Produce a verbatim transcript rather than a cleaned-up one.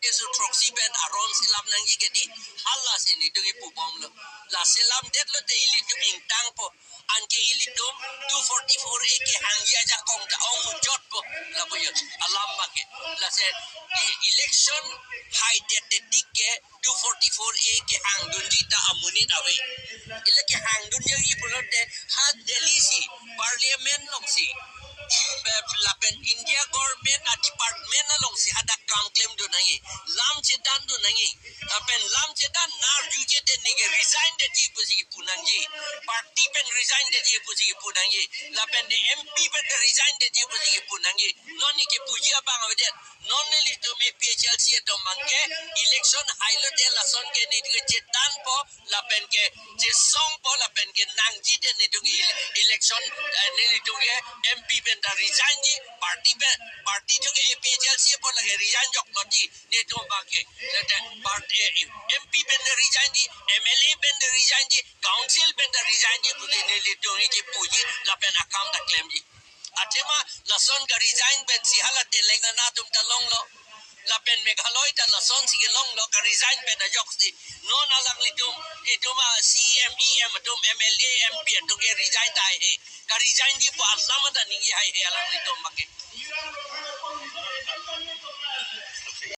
Keso throksi pen aron selam nangji ke di, hala si netum kipu bomlo. La selamdetlo te ilitum ingtangpo. Anke ilitum two forty-four A kehangji ajakong ta ong ujotpo. Lapu jo alam abang ke. Lasi e-, election haidet te tik ke two forty-four A kehangdunji ta amonit ave. Ila kehangdun jagi pulote ha Delhi si, Parliament alongsi, be-, lapen India government a-department alongsi hadak kam klemdun nangji, lam chethandun nangji. Lapen lam chethan nangjuji te ne ke resign detji pusi kipu nangji. Party pen resign detji pusi kipu nangji. Lapen ne M P pen resign detji pusi kipu nangji. Non ne kipuji abang avedet. Non nelitum A P H L C atum abang ke election hailote lason ke netum kechethanpo, lapen kechesongpo, lapen kenangji te netum ke ele-, election, eh, nelitum ke M P pen ta resign ji, party pen, party atum ke A P H L C apot lake resign joklo ji, netum abang ke. Lete party, eh, M P pen ta resign ji, M L A pen ta resign ji, council pen ta resign ji, pute nelitum ke kipuji, lapen akam ta klemji. Athema lason ka-resign pensi hala Telangana atum ta longlo. Lapen Meghalaya ta lasonsi kelonglo, ka-resign pen ajoksi. Non alanglitum, itum a-C E M, E M atum, M L A, M P atum ke resign ta haihe. Ka-resign ji pu alam ta ningje haihe alanglitum abang ke.